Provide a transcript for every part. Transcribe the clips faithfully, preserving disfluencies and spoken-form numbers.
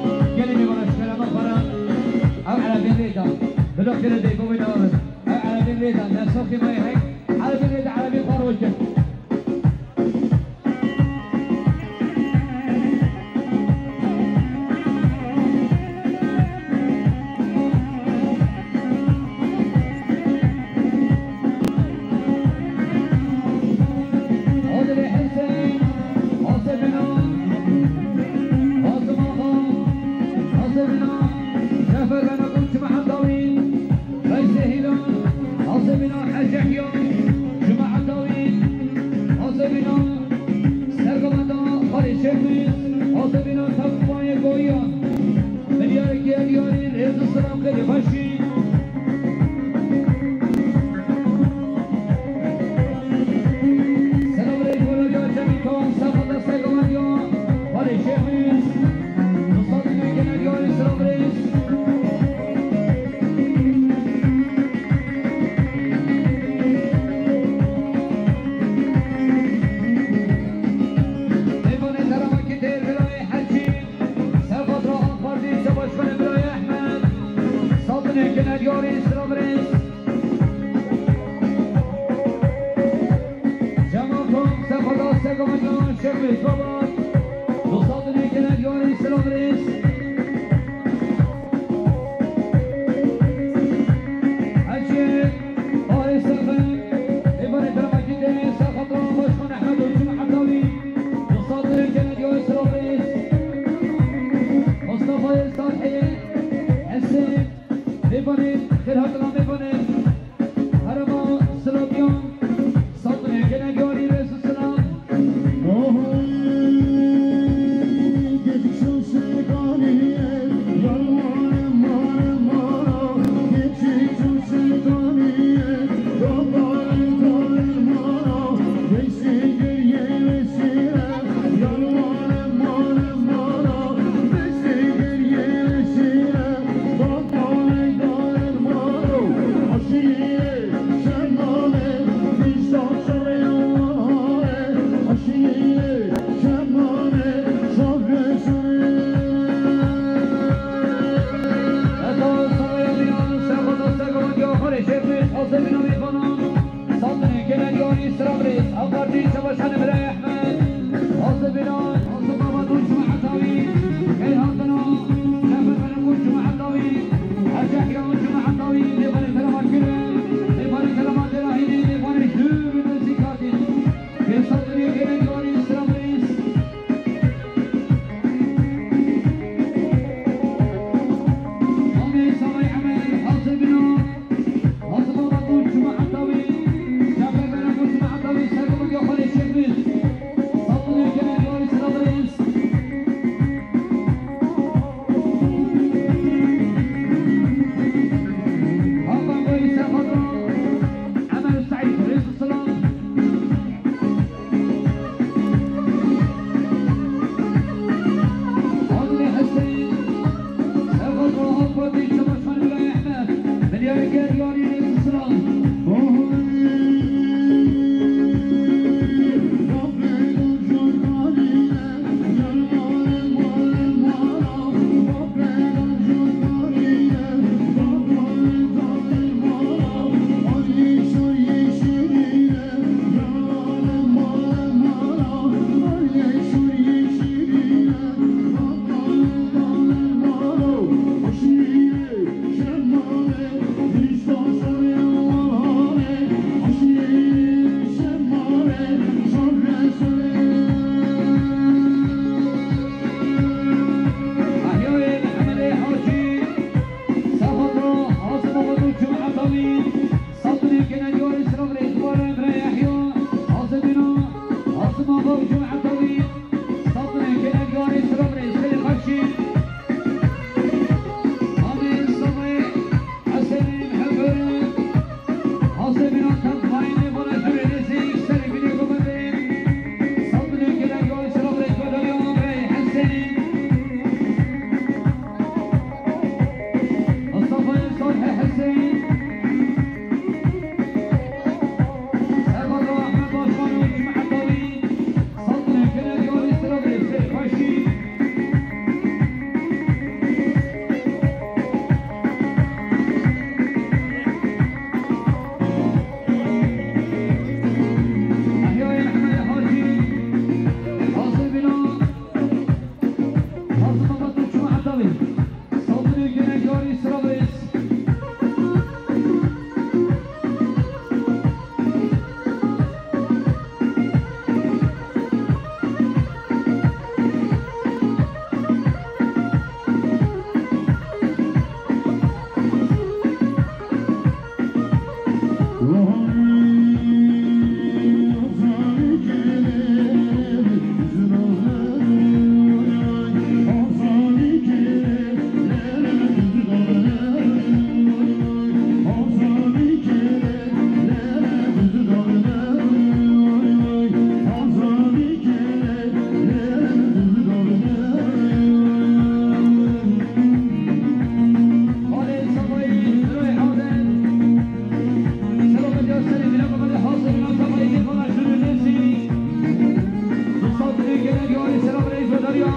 Gelê mêvana ji kerema xwe re ev erebê rê da. Bila kere dê bavê navin. Ev erebê rê da. Nesoxê me hek. Erebê rê da, erebê xwe roj kir. Asebîna Tevmayê Goyan. Milyarê Giyadiyarî rêz û silam xêrê xweşî. Selam rêz Golaca Cemî Tom, Sefa Destê Golaca, Parê Şêxmîz, Mustafa Giyadiyarî selam rêz. Mêvanê Dera Makî têr birayê Hecî, serxatra AK Partî, Başkanê birayê Ehmed, Saltinê Kenediyarî, silam rêz. Cemal Tom, serxatra Segamaniyan, Şevmêz Baba, Saltinê Kenediyarî, silam rêz. Hecî Arê Sefer, Mêvanê Dera Makî têr, serxatra Başkan Ehmed û Cuma Hetawi, Mustafa Giyadiyarî, silam rêz. Mustafa Salihê, Hesen, Mêvanê, xêr hatina mêvanê. Herêma Siladiyan, Saltinê Kenediyarî, rêz û silam.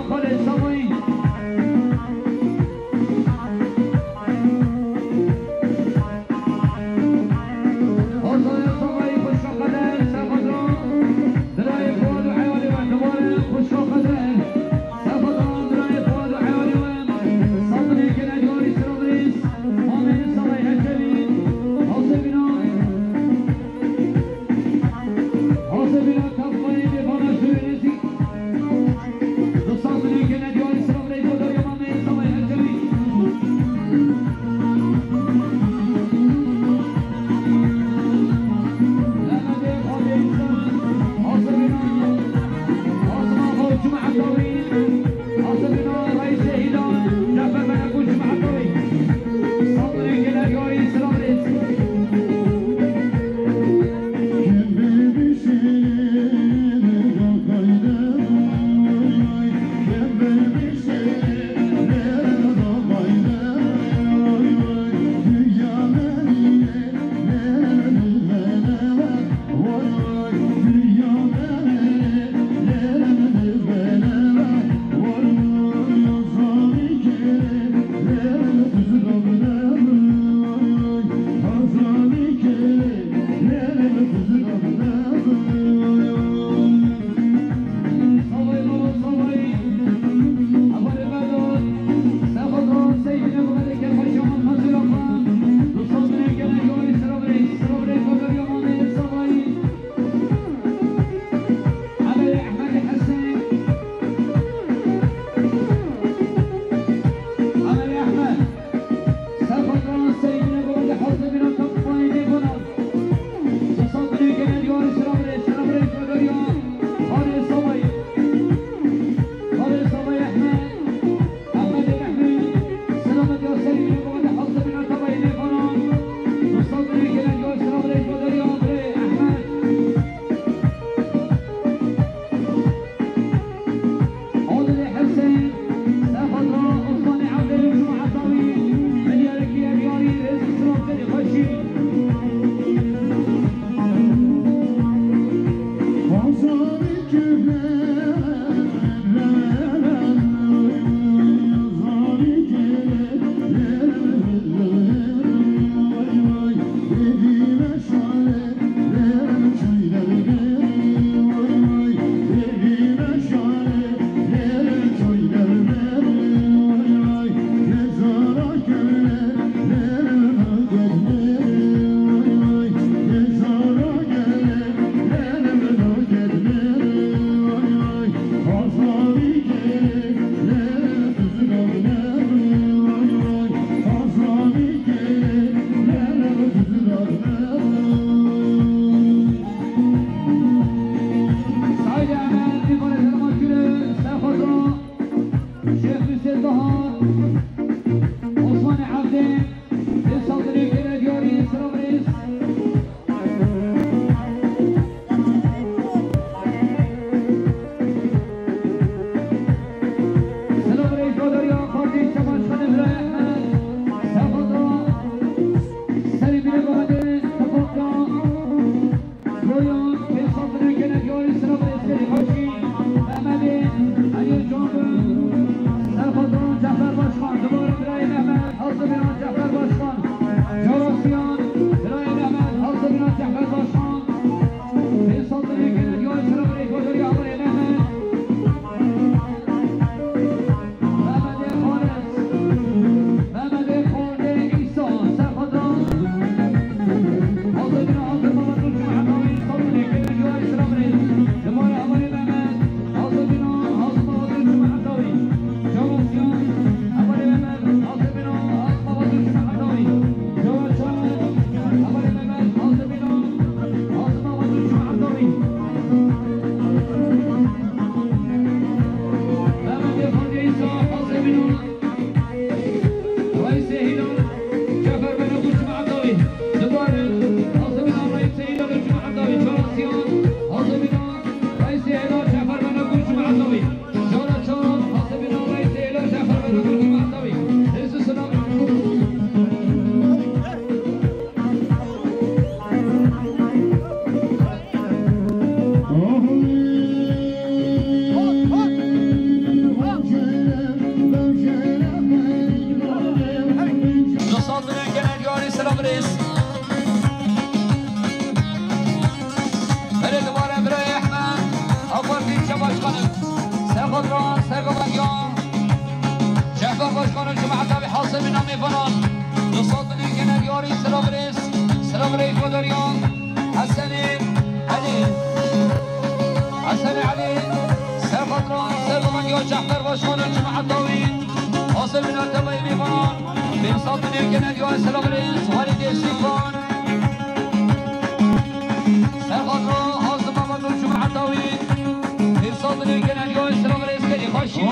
Xalê Samayî. Azaya Samayî, xwişka Qeder, Sefadran, birayê Fuad û eyalê we, dibare xwişka Qeder, Sefadran, birayê Fuad û eyalê we, Sabirê Kenediyarî Sirabirêz, Mamê Samayî Hecevî, Hasebîna, Hasebîna Kafayê Bêbana Şirênezî. Sergovan ya Cefer Başkan û cemaeta wî, Hasan bin Amî Vanan. Du sed bin kene diyarî, silav rêz, silav rêz bo dariya Hesenê Elî. Hesenê Elî, serxatran, sergovan ya Cefer Başkan û cemaeta wî. Hasan bin Atebay Mîvanan, pênc sed bin kene diyarî, silav rêz, Walîdê Sîfan. Serxatran, Hasan Mehmet û cemaeta wî. Pênc sed bin kene diyarî, silav rêz, gelî xweşî.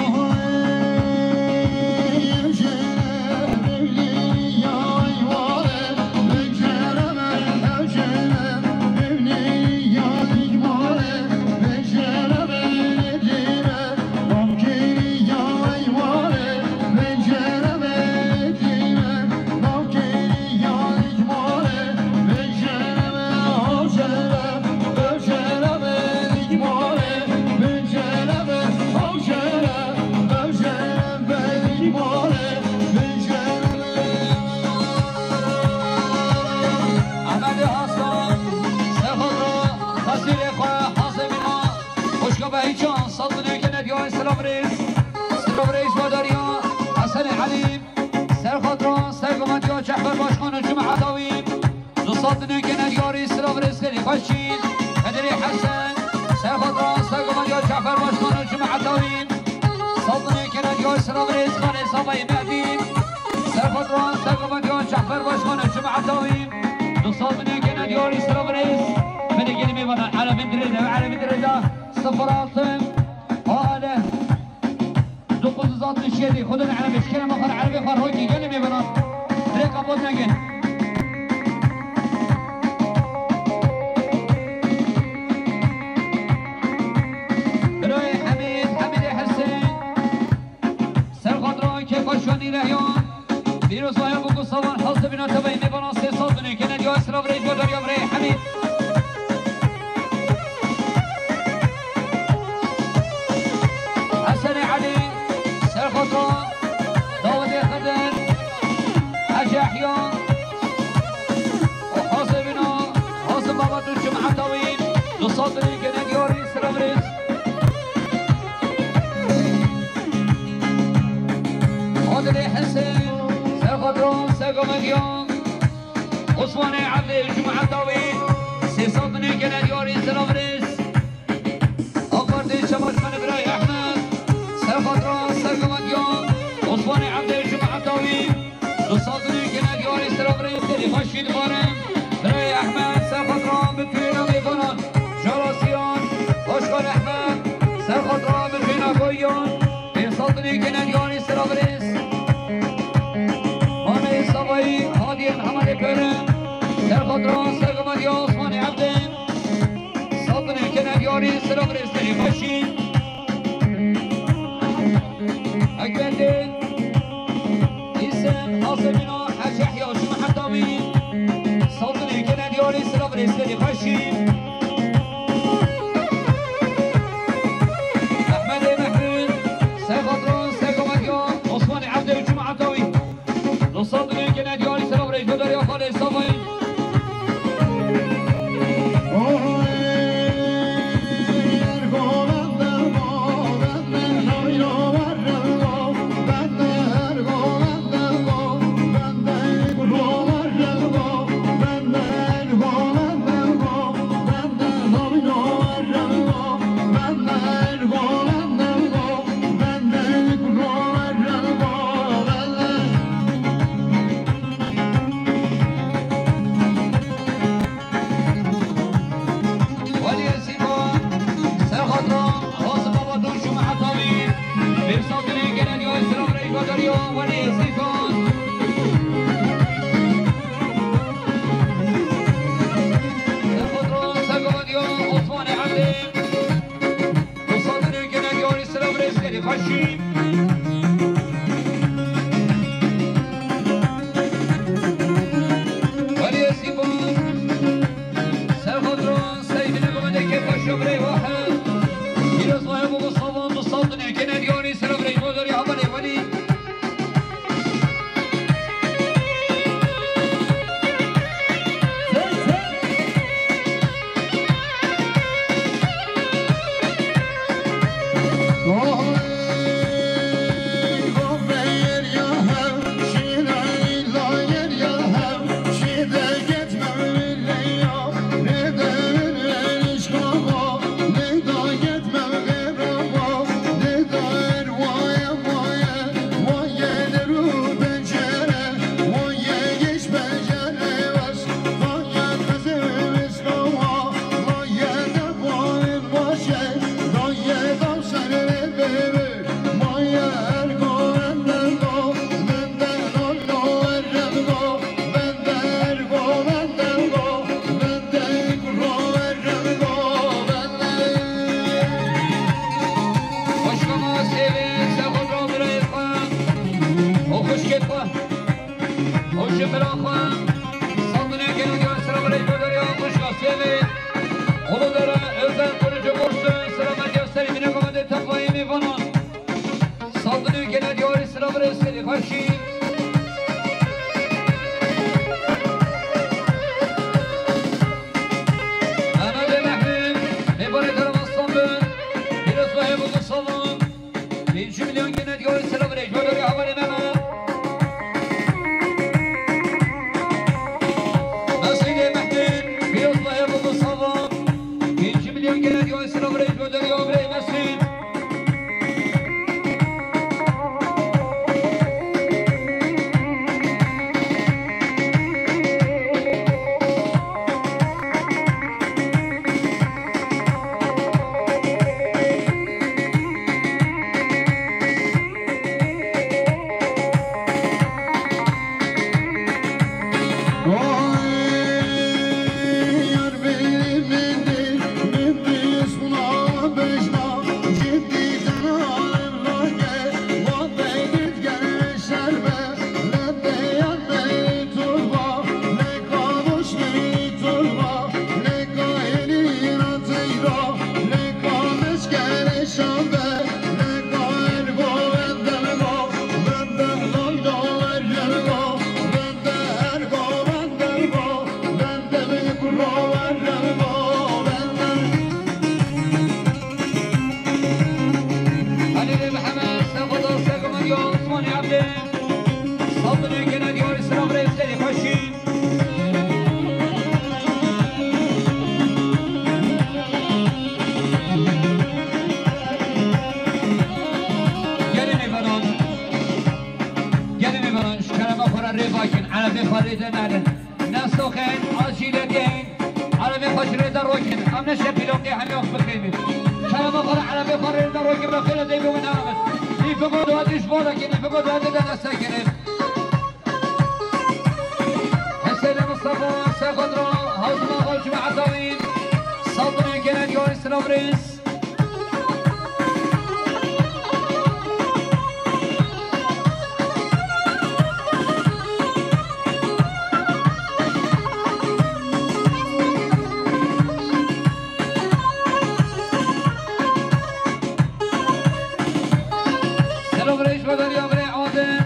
Ehmedê Hasan, Serxatran, Xezîrê xwe, Hazê Mîna, Xwişka Behîcan, sed bin kene diyarî, silav rêz, silav rêz bo dariya Hesenê Elî. Serxatran, sergovan ya Cefer Başkan û cemaeta wî. Du sed bin kene diyarî, silav rêz, gelî xweşî. Xedirê Hesen, serxatran, sergovan ya Cefer Başkan û cemaeta wî. Sed bin kene diyarî, silav rêz, Xalê Sabayê Mehdî. Serxatran, sergovan ya Cefer Başkan û cemaeta wî. Du sed bin kene diyarî, silav rêz. Binê gelî mêvanan, Erebî dirê de, Erebî dirê de. Sifir altı. Ale. Dokuz yüz altmış yedi, Xwedê li Erebê, ji kerema xwe li Erebê xwe rokî gelê mêvanan. Rêka boz nekin. Birayê Hemîd, Hemîdê Hesên, serxatran, kêfa şanî Rehyan. Pîrozbaya bo ku savan, Hazê Mîna, tevayê mêvanan, sê sed bin kene diyarî, silav rêz bo dariya birayê Hemîd. Hesenê Elî, serxatran, Dawidê Xedir, Hecî Yehya, Hazê Mîna, Hazê Mehmet û cemaeta wî, du sed bin kene diyarî, silav rêz. Adilê Hesên, serxatran, sergovan ya Osmanê Evdê û cemaeta wî, sê sed bin kene diyarî, silav rêz. AK Partî Çebaşmenê birayê Ehmed, serxatran, sergovan ya Osmanê Evdê û cemaeta wî. Du sed bin kene diyarî, silav rêz, gelî xweşî dibarin. Birayê Ehmed, serxatran, bi tûyîna mêvanan. Jarasiyan, Başkan Ehmed, serxatran, bi tûyîna koyan. Pênc sed bin kene diyarî, silav rêz. Mamê Savayî, Hadiyê Mihemedê Perin, serxatran, sergovan ya Osmanê Evdê. Sed bin kene diyarî, silav rêz, gelî xweşî. Ekbendê, Îsem, Hazê Mîna, Hecî Yehya, ji Meheta wî. Sed bin kene diyarî, silav rêz, gelî xweşî. Ehmedê Mehrûn, serxatran, sergovan ya Osmanê Evdê û cemaeta wî. Du sed bin kene diyarî, silav rêz bo dariya xalê Savayî. Weliyê Sîfan, serxatran, Xasim Baba Tunç û Mehet Avî, pênc sed bin kene diyarî, silav rêz bo dariya Weliyê Sîfan. Serxatran, sergovan ya Osmanê Evdê. Du sed bin kene diyarî, silav rêz, gelî xweşî. Weliyê Sîfan, serxatran, Seydî Negomedê kêfa şobrê wahe. Pîrozbaya bo ku savan, du sed bin kene diyarî, silav rêz bo dariya hevalê Welî. Hoşê mira xwe. Sandinê gelo diyor, selam aleyküm, derya, hoş geldin. Uludere, Özel, Kurucu, Bursun, selam aleyküm, selam, yine komende, tafayı mı bana? Sandinê gelo diyor, selam aleyküm, hoşi. Mehmet Mehmet, Mehmet Karaman Sandı, Biraz Vahim Mustafa. Pêncî milyon gene diyor, selam aleyküm, böyle haberine mi? Nasıl Mehmet, biraz daha yapıldı sağlam. Pêncî milyon gene diyor, selam aleyküm, böyle haberine mi? Halil Mehmet, Sefo Dost, Sefo Madiyo, Osman Abdel. Saldırı gene diyor, İslam Reisleri, koşun. Gelin efendim. Gelin efendim, şu kereme xora rê bakin, Erebê xora rê de nerin. Nesoxên, acîle deyin. Erebê xwe ji rê de rokin. Em ne şepîlokê hemî wek bixêmin. Kerema xwe re Erebê xwe rê de rokin, bi xêr de bibin Erebê. Nîfiko duadî ji bo de ki, nîfiko duadî de destekirin. Hesênê Mustafa, Sexodro, Hawzma Xalçi ve Etawîn. Saldırı gelen Yoris Lovris. Selam reis ve derya bre Adil.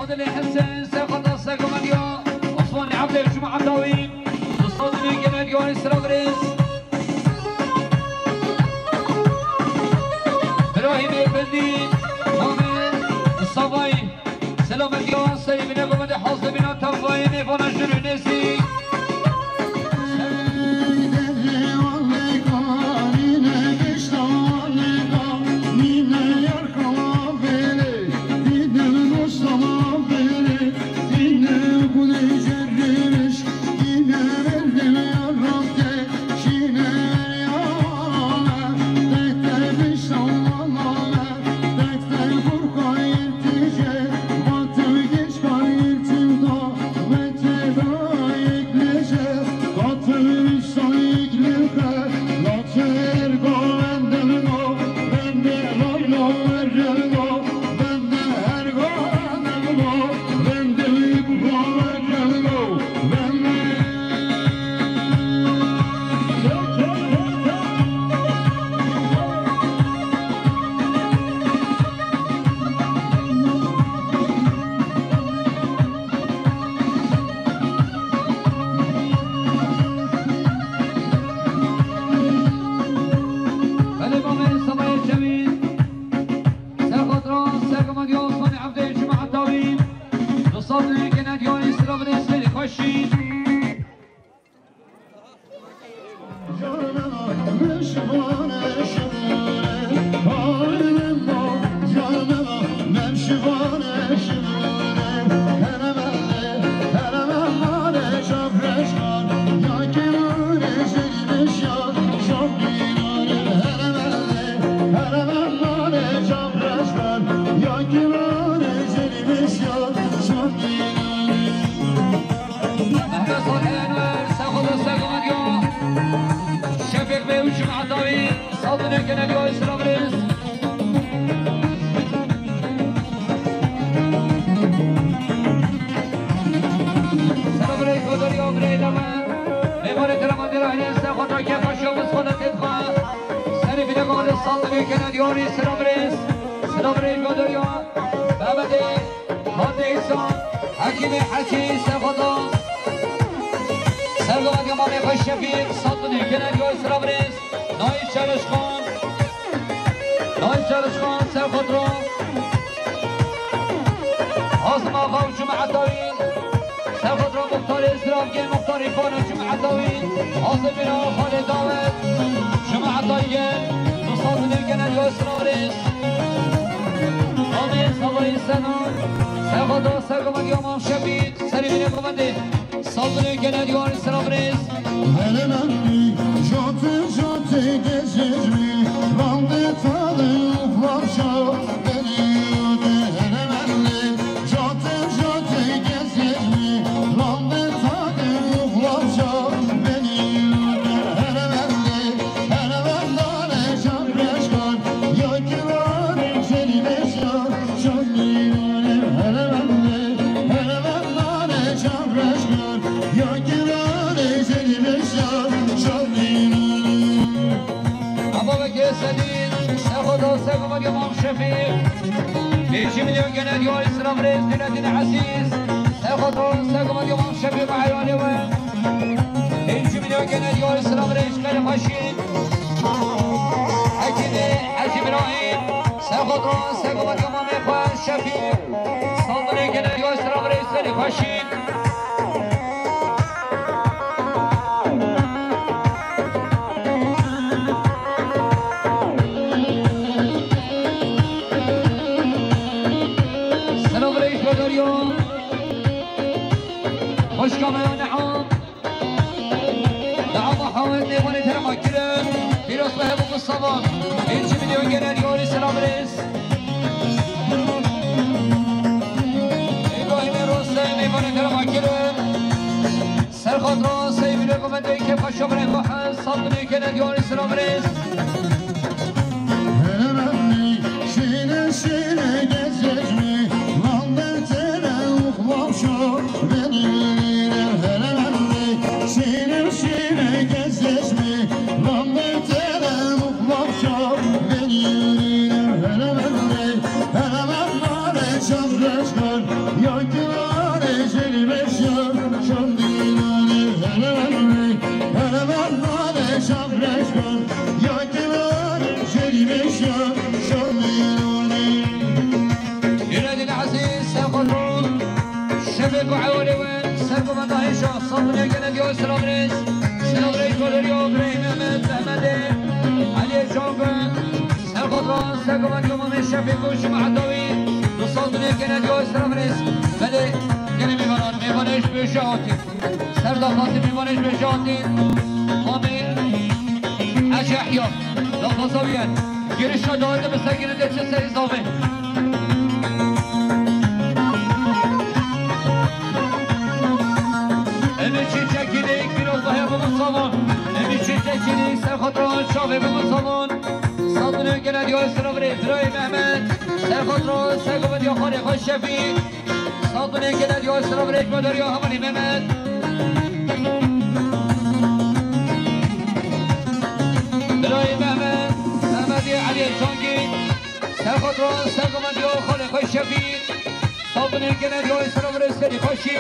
Adil Hesen, Sefada Segomaniya, Osman Abdel Cuma Abdawi, Mustafa Gelen Yoris Ravres. Birahîmê Bendî, Mame Savayî, Selamet ya, Selimine Gomede, Hazde Bina, Tavayê Mêvana, Jürü Nêzî. Belê, Mamê Samayê Cemîl, Serxatran, Sergomadiya Osmanê Evdê, Cuma Etawî, Dostan Duyê Genel Diyarê Siravinê Sêrê Xweşî. Mehmet Salih Enver, Sexoda Segomadyo, Şefik Bey, Uçum Atavi, Gene diyarî silav rêz, silav rêz godoriya Mehmedê, Fatê Îsa, Hekîmê Hecî, Sexoto, Sergovatya Mamê xwe Şefîq, Satûnê, gene diyarî silav rêz, Naîf Çalışkan, Naîf Çalışkan, Sexotro, Azim Axa û Cuma Etawî, Sexotra Muxtarê Siravgê, Muxtarê Fano, Cuma Etawî, Azimîna Xalê Dawet, Cuma Etayî, Musadinê gene diyo Siravês. Amê Salayî Sena, Sexotra Sergovatya Mam Şefîq, Serî Bînê Govendê, Sadinê gene diyo Siravês. Hele mendî, jote jote gezecmi, rande tade uflavşa, beni yute hele mendî. Ama ve kesedin, Sexoto Sergovatya Mam Şefîq. Pêncî milyon gene diyarî silav rêz, Dînedîn Ezîz. Sexoto Sergovatya Mam Şefîq, eyalê we. Pêncî milyon gene diyarî silav rêz, Xêrê Xweşî. Hekîmê Hecî Îbrahîm. Sexoto Sergovatya Mamê xwe Şefîq. Saldinê gene diyarî silav rêz, Xêrê Xweşî. Selam aleyküm, Daryo. Hoş geldin, Neam. Neam Muhammed, Nevan Terema Kirin. Biraz daha bu Mustafa. Elçi milyon gelen yolu selam reis. Îbrahîmê Rostayê mêvanê te re ma kirin. Serxatra Seyfî Rekomendê ke paşa birê xwe hez, saldinê gene diyarî silav rêz. Hele mendî, şîne şîne gezecmi, lan dertene uxmam şo, beni hele mendî, şîne şîne gezecmi, lan dertene Nureddin Ezîz, Sexoto, Şefîq û Ewlê we, Sergovatê Hêşa, Sabunê gene diyo silav rêz, silav rêz Koleriyo, Birey Mehmet, Mehmetê, Eliyê Cangu, Serxoto, Sergovatê Mamê Şefîq û Şima Edawî, Sabunê gene diyo silav rêz. Belê, gelê mêvanan, mêvanê ji bêje hatî. Serdar Fatih mêvanê ji bêje hatî. Mamê Hecî Yehya, daxwaza wî ye. Girişa dawete bi sergirê de çi serî zavê. Em ê çîçekî lêk pîrozbahê bimin salon. Em ê çîçekî lêk serxotra çavê bimin salon. Saldinê gene diyo silav rêz, Birayê Mehmet. Serxotra sergovetiya xalê xwe Şefîq. Saldinê gene diyo silav rêz, Madariya Hevalî Mehmet. Birayê Mehmet, Mehmetê Eliyê Cangî. Serxotra sergovetiya xalê xwe Şefîq. Saldinê gene diyo silav rêz, Serî Xweşî.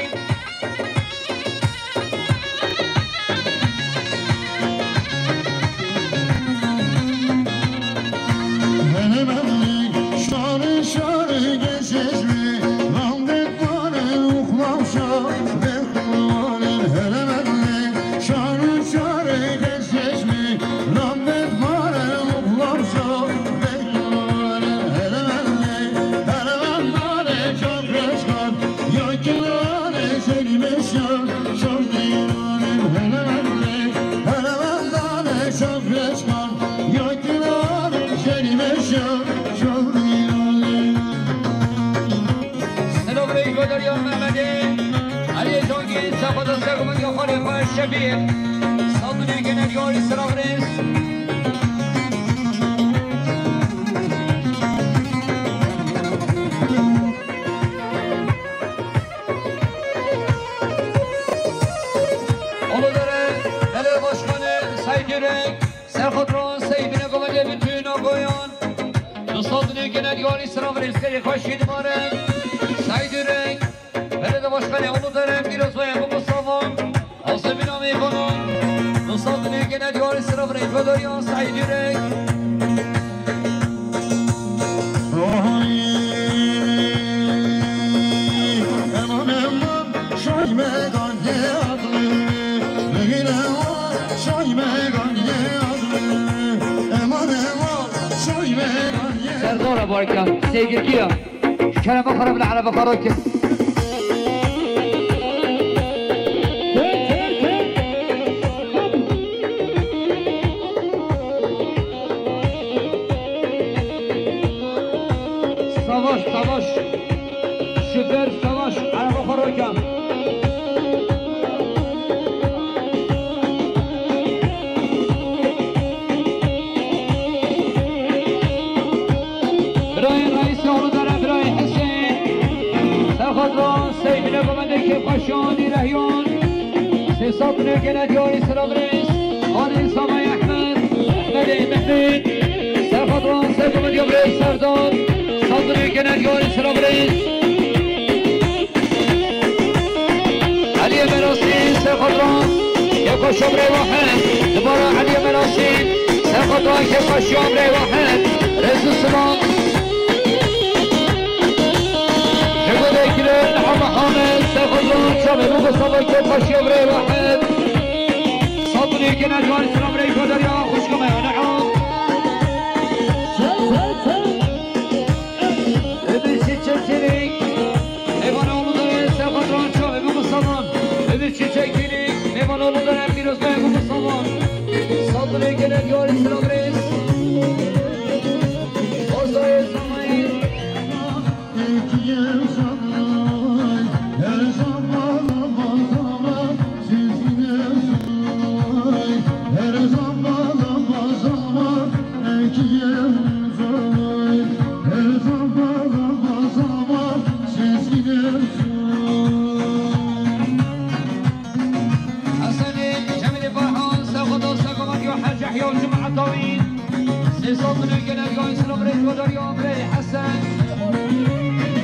Silav rêz Godariya Mehmedê, Eliyê Cangî, Sexoto Sergovatê xalê xwe Şefîq. Saldinê gene diyarî silav rêz. Olodere, Belediye Başkanı Sayın Yürek, Serxotra Seyfî Rekomendê, bütün Agoyan, Diyarî sira birêz gelê xweşî dibare. Seydî Reng, Belediye Başkanı Ulu Dere, Pîrozbaya Bûk û Savan, Azê Bîna Mêvanan, Nusat Nêkene Diyarî sira birêz Bedariya Seydî Reng. Serdora barka, sevgili ya. Kerem xwe bila erebe xwe rokir. Savaş, savaş. Şoför savaş, erebe xwe roka. Birayê reîsê Ulu Dere, birayê Hesên. Serxwedran, Seydine Gomendê kêfxweşan, dîrehyan. Sê sed milyon gene diyarî sira birêz. Anî Samay Ehmed, Ehmedê Mehmet. Serxwedran, Seydine Gomendê birêz Serdar. Sed milyon gene diyarî sira birêz. Eliyê Merasîn, Serxwedran, kêfxweşan birê Wahid. Dubara Eliyê Merasîn, Serxwedran, kêfxweşan birê Wahid. Rêz û silav. Ji bo vê kirin, Hama Hamed, Serxwedran, çavê Bûk û Savan, kêfxweşan birê Wahid. Sed milyon gene diyarî sira birê Bedariya, xwişka me, Enam. Êdî Çiçek Çelîk, Mêvana Ulu Dere, Serxwedran, çavê Bûk û Savan. Êdî Çiçek Çelîk, Mêvana Ulu Dere, Pîrozbaya Bûk û Savan. Sed milyon gene diyarî sira birêz. Ozayê Samayî. Hesenê Cemîlê Ferhan, Serxwedran, Serxwedran, Hecî Yehya û cemaeta wî. Sê sed milyon gene diyarî sira birêz Bedariya, birê Hesen.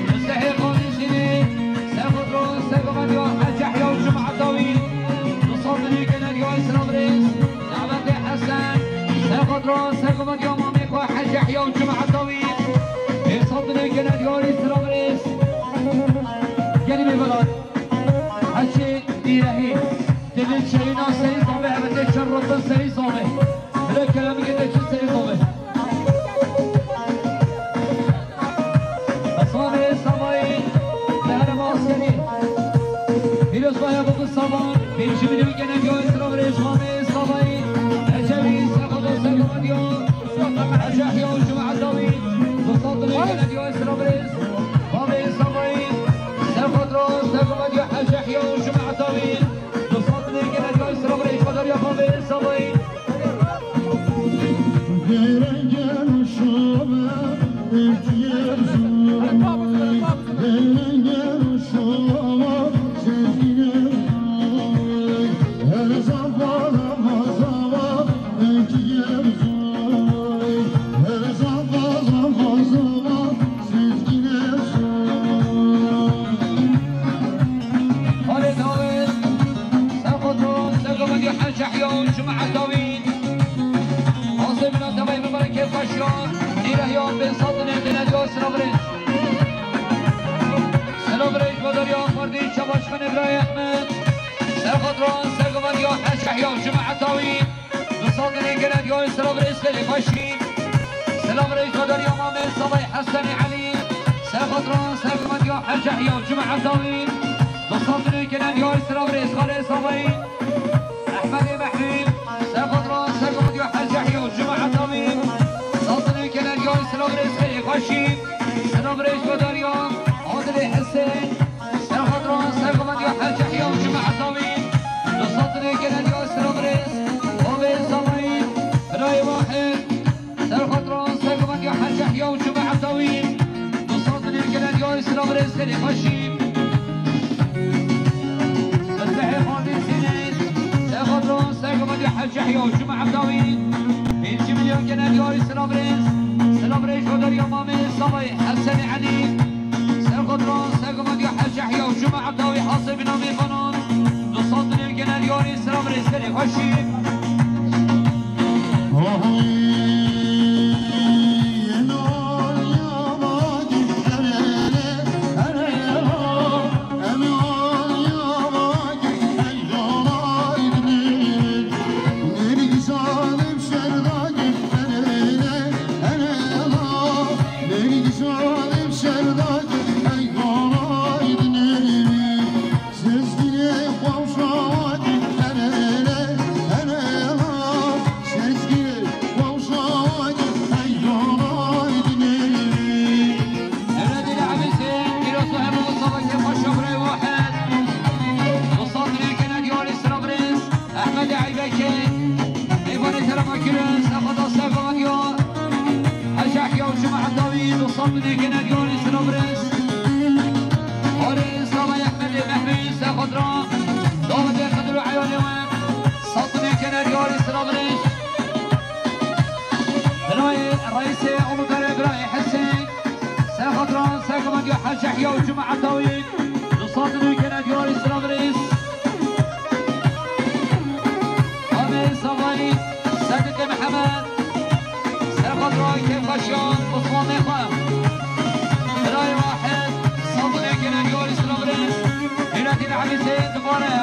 Mizdehê Xalî Zînê, Serxwedran, Serxwedran, Hecî Yehya û cemaeta wî. Du sed milyon gene diyarî sira birêz. Dawetê Hesen, Serxwedran, Serxwedran, mamê xwe Hecî Yehya û cemaeta wî. Pênc sed milyon gene diyarî sira birêz. Gelî bê velat. Heçê dîrehî. Dilê çeyîna serî zame, hevete çer rotin serî zame. Bile kelamî gete çi serî zame. Esmamê Samayî, Mehrem Askerî. Pîrozbaya Bûk û Savan, pêncî milyon gene diyarî sira birêz Esmamê Samayî. Ecevî, Serxwedran, Serxwedran, Hecî Yehya û cemaeta wî. Du sed milyon gene diyarî sira birêz Esmamê Samayî. Serxwedran, Serxwedran, Hecî Yehya û cemaeta wî. Du sed milyon gene diyarî sira birêz Bedariya, Esmamê Samayî. Xalê Dawid, Serxwedran, Serxwedran, Hecî Yehya û cemaeta wî. Azê Bîna Devayê Mibarekê Xweşiyan, dîrehya pênc sed milyon gene diyarî sira birêz. Sila birêz Bedariya, Xwerdî Çabaşxanê birayê Ehmed. Serxwedran, Serxwedran, Hecî Yehya û cemaeta wî. Du sed milyon gene diyarî sila birêz Xêlê Xweşî. Sila birêz Bedariya, mamê Samayî Hesenê Elî. Serxwedran, Serxwedran, Hecî Yehya û cemaeta wî. Du sed milyon gene diyarî sila birêz Xalê Samayî. Ehmedê Mehrî, Serxwedran, Serxwedran, Hecî Yehya û cemaeta wî. Sed milyon gene diyarî sila birêz Xêlê Xweşî. Sila birêz Bedariya, Adilê Hesên. Serxwedran, Serxwedran, Hecî Yehya û cemaeta wî. Du sed milyon gene diyarî sila birêz Bavê Samayî, birayê Wahid. Serxwedran, Serxwedran, Hecî Yehya û cemaeta wî. Du sed milyon gene diyarî sila birêz Xêlê Xweşî. Mizdehê Xalî Zînê. Serxwedran, Serxwedran, Hecî Yehya û cemaeta wî. Pêncî milyon gene diyarî sila birêz. Sila Birêj Godarya Mamê Savayê Hesenê Elî. Serxotran, sergomandiya Hecî Yehya û Cuma Ebdawî hasê bîna mêvanan. Du sed nêkene diyarî, sira birêz serê xweşî. Ehmedê Eybekê, mêvanê kerema kirin, serxweda sergomandiya Hecî Yehya û Cuma Ebdawî, du sed nêkene diyarî, sira birêz. Arê Sala Ehmedê Mehmî, serxwedra, dawetê Xidir û eyalê we, sed nêkene diyarî, sira birêz. Birayê reîsê Uludere, birayê Hesên, serxwedra sergomandiya Hecî Yehya û Cuma Ebdawî, du sed nêkene diyarî, sira birêz. Amê Savayî, Sedîqê Mihemed, serxwedra kêfxweşiyan, Osmanê xwe. Birayê Wahid, sed nêkene diyarî, sira birêz. Hîretîn Ebîzê dibare,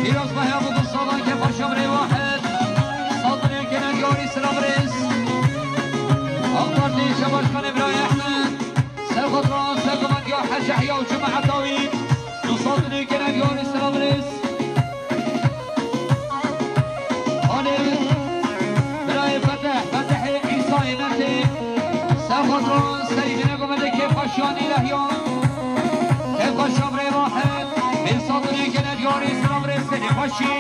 pîroz be ya bu salan kêfxweşiya birê Wahid, sed nêkene diyarî, sira birêz. AK Partî Şebaşkanê birayê Ehmed. Serxwedra sergomandiya Hecî Yehya û Cuma Ebdawî, du sed nêkene diyarî, sira birêz. Alê birayê Feteh, Fetehê Îsayê Mertê. Serxwedra serî bine gomedê kêfxweşiyan îlehîyan. Kêfxweşiya birê Wahid, pênc sed nêkene diyarî, sira birêz serê xweşî.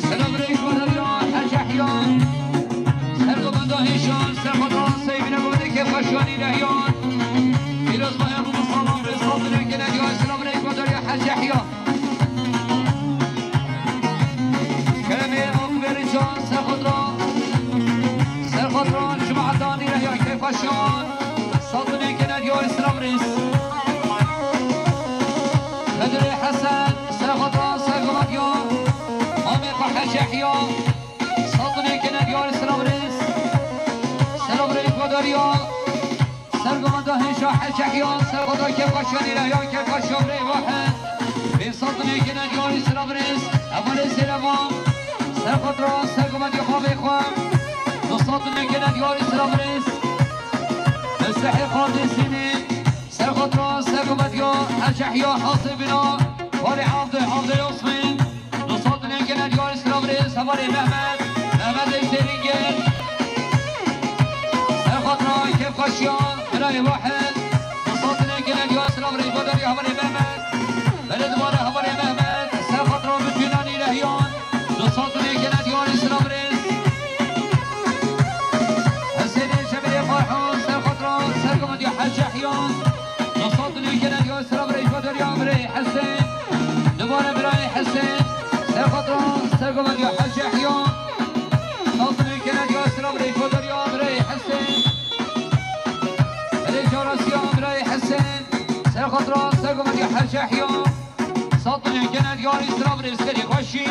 Selam reis Badarya, Hecî Yehya. Sergomenda Hêşan, serxwedra seyvine gomedê kêfxweşiyan îlehîyan. Pîroz be ya bu salan, pênc sed nêkene diyarî, selam reis Badarya, Hecî Yehya. Keremê Akberî Can, serxwedra, serxwedra Cuma Ebdawî, îlehîyan kêfxweşiyan, sed nêkene diyarî, sira birêz. Xidirê Hesen, serxwedra sergomandiya Mamê xwe Hecî Yehya, sed nêkene diyarî, sira birêz. Selam reis Badarya. Sergomenda Hêşa Hecî Yehya, serxwedra kêfxweşiyan îlehîyan kêfxweşiya birê Wahid. Pênc sed nêkene diyarî, sira birêz. Hevalê Sêleman, serxwedra sergomandiya xwe bê xwe. Du sed nêkene diyarî, sira birêz. Mesihê Qadîsînî, serxwedra sergomandiya Hecî Yehya hasê bîna. Barê Avdê, Avdê Osmîn. Du sed nêkene diyarî, sira birêz, hevalê Mehmet, Mehmet Ejderîngil. Serxwedra kêfxweşiyan, birayê Wahid. Du sed nêkene diyarî, sira birêz, Badarya, hevalê Mehmet. Belê dibare hevalê Mehmet, serxwedra bitûnan îlehîyan. Du sed nêkene diyarî, sira birêz. Hesênê Cemilê Farhan, serxwedra sergomandiya Hecî Yehya. Du sed nêkene diyarî, sira birêz, Badarya, birê Hesên. Dibare birayê Hesên, serxwedra sergomandiya Hecî Yehya. Sed nêkene diyarî, sira birêz, Badarya, birê Hesên. Herê carasiya birayê Hesên, serxwedra sergomandiya Hecî Yehya. Sed nêkene diyarî, sira birêz, serê xweşî.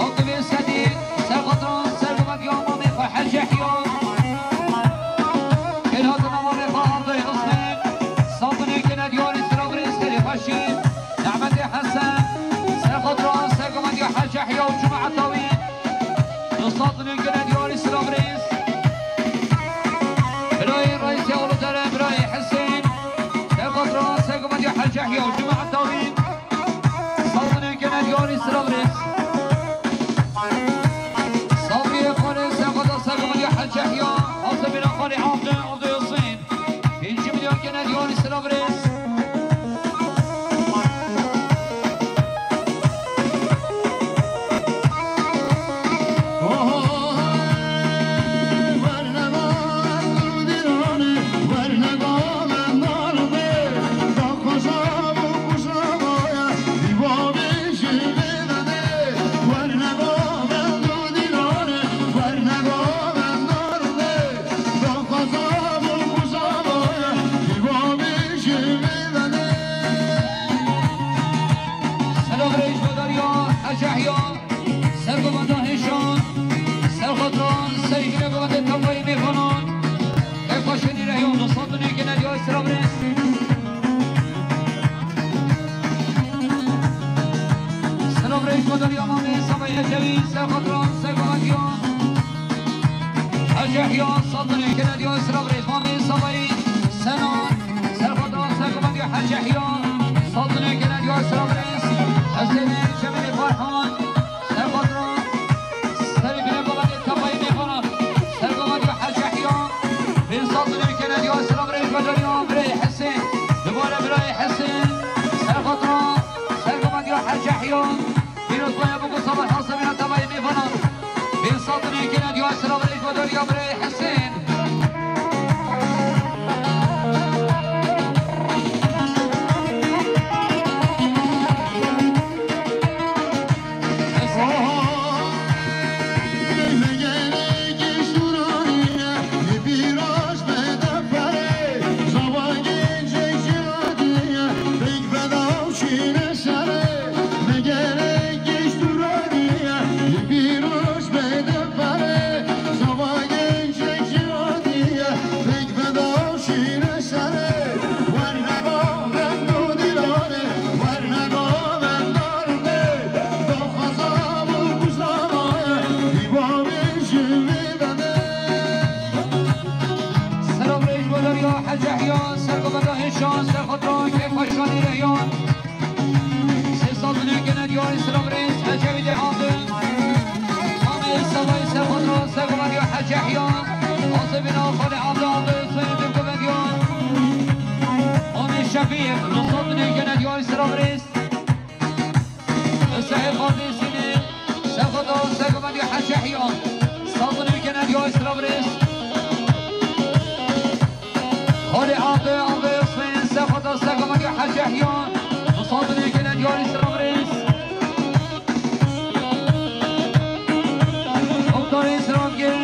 Aqibê sedî, serxwedra sergomandiya Mamê xwe Hecî Yehya. Kêlhatina Mamê xwe Avdê Osmîn. Sed nêkene diyarî, sira birêz, serê xweşî. Nehmetê Hesen, serxwedra sergomandiya Hecî Yehya û Cuma Ebdawî. Du sed nêkene diyarî, sira birêz. Birayê reisê Uludere, birayê Hesên, serxwedra sergomandiya Hecî Yehya û Cuma Ebdawî. Sed Cevî serxotra sergovendiya Hecehya Saltanê Kenediya Siravrêz Mamê Savayî Sena serxotra sergovendiya Hecehya Saltanê Kenediya Siravrêz Hesênê Cemilê Farhan serxotra serî bine babetê tepayê mêvanan sergovendiya Hecehya Bin Saltanê Kenediya Siravrêz Bedariya Birê Hesên dubare Birayê Hesên serxotra sergovendiya Hecehya Pîrozbaya bû ku sabah hasabîna tavayê mêvanan. Bin Saltanê Kenediya Siravrêj Bedariya Birê Hesên. Selam reis Badariya Hecehya, sergovenda Hêşan, serxotra Kêfxweşanî Rehyan. Sê sal binê gene diyarî Siravrêz, Ecevî dê Abdin. Amê Savayî serxotra, sergovenda Hecehya. Asê bina xalê Abdê Abdê, Hüseyin dê govenda. Amê Şefî, du sal binê gene diyarî Siravrêz. Sehê Qadî Sînê, serxotra, sergovenda Hecehya. Sal binê gene diyarî Siravrêz. Holê Abê, Abê Hüseyin, serxotra, sergovenda Hecehya. Du sal binê gene diyarî Siravrêz. Oktarê Siravgê,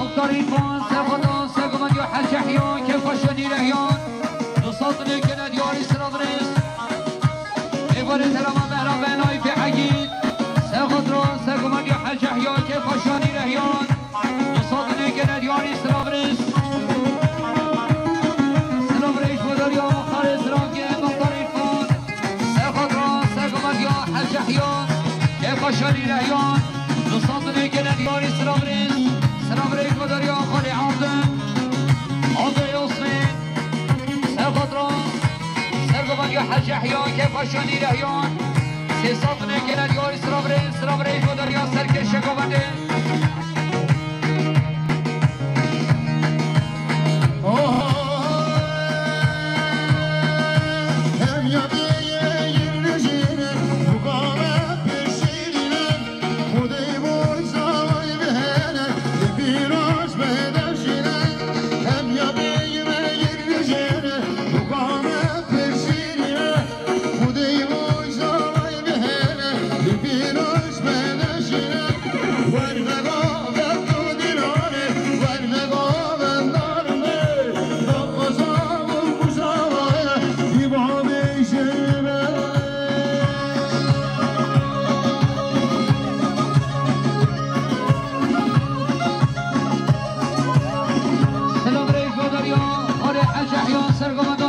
Oktarê Fan, serxotra, sergovenda Hecehya, Kêfxweşanî Rehyan. Du sal binê gene diyarî Siravrêz. Êvarê Terama Mehra Benayî Pê Egîd, serxotra, sergovenda Hecehya, Kêfxweşanî Rehyan. Du sal binê gene diyarî Siravrêz. Siravrêj Badariya Muxtarê Siravgê, Muxtarê Fan. Serxotra, sergovenda Hecehya, Kêfxweşanî Rehyan. Du sal binê gene diyarî Siravrêz. Siravrêj Badariya Xalê Abdin. Abdê Osmê. Serxotra, sergovenda Hecehya, Kêfxweşanî Rehyan. Sê sal binê gene diyarî Siravrêz, Siravrêj Badariya Serkê Şekovendê. Selam reis Badariya, Xalê Hecehya, sergovenda